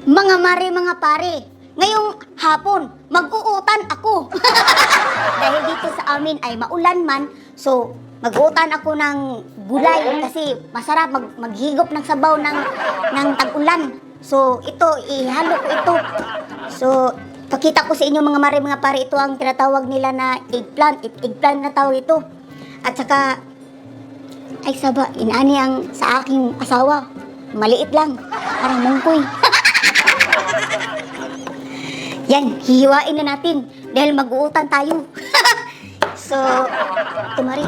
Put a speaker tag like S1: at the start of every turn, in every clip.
S1: Mga mare, mga pare, ngayong hapon, mag-uutan ako. Dahil dito sa amin ay maulan man, so mag-uutan ako ng gulay kasi masarap maghigop ng sabaw ng tag-ulan. So ito, ihalo ko ito. So pakita ko sa inyo mga mare, mga pare, ito ang tinatawag nila na eggplant. Eggplant na tawag ito. At saka, ay saba, inani ang sa aking asawa. Maliit lang, parang mungkoy. Yan, hihiwain na natin dahil mag-uutan tayo. So, ito Mari.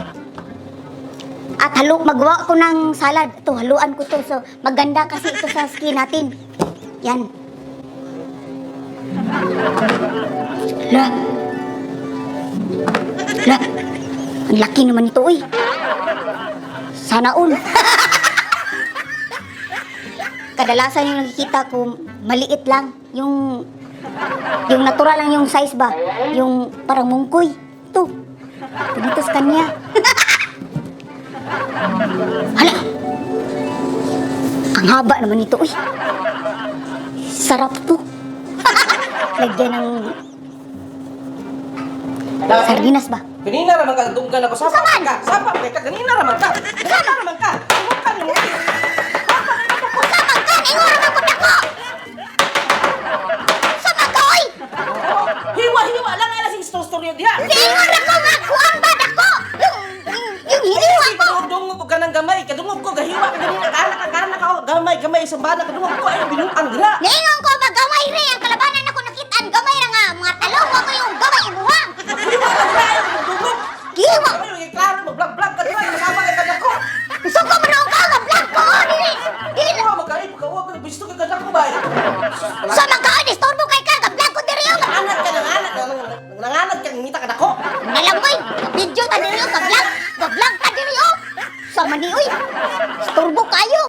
S1: At magawa ko ng salad. Ito, haluan ko to. So, maganda kasi ito sa skin natin. Yan. La. Ang laki naman ito, uy. Sana all. Kadalasan yung nakikita ko, maliit lang. Yung natural lang yung size ba? Yung parang mungkoy. Ito. Dito sa kanya. Hala! Ang haba naman ito, uy. Sarap to. Lagyan ng sardinas ba?
S2: Kanina naman ka, dunggan ako. Sapa ka. Sapa ka. Kanina naman ka. Kanina naman ka. Sapa ka. Hiwa-hiwa lang ay lasing storyo diha.
S1: Ingon ako nga! Kuwan ba dako? Yung hiniwa ko!
S2: Kadungog ko ka ng gamay. Kadungog ko. Gahiwa ka ganina. Kana ka. Gamay. Isang bana. Kadungog ko. Ay, binuang dira.
S1: Niingon ko ba gamay re ang kalabanan ako nakitaan. Gamay na nga mga talong ko yung gamay imuhang.
S2: Hiwa ka dira. Kadungog.
S1: Giwa!
S2: Ay, klaro. Mag-vlog ka dira. Kasama ka kadako.
S1: Gusto ko manong ka nga vlog ko! Dili! Dili!
S2: Huwag magkaib ka. Huwag ka. Gusto ka kadako ba?
S1: Sa magkaan, istorbo kay ka! Ga-vlog ko diri yung!
S2: Nanganad ka. Ngita ka dako.
S1: Nalangoy! Video ta diri yung! Ga-vlog! Ga-vlog ta diri yung! Sa mani, uy! Istorbo kayo!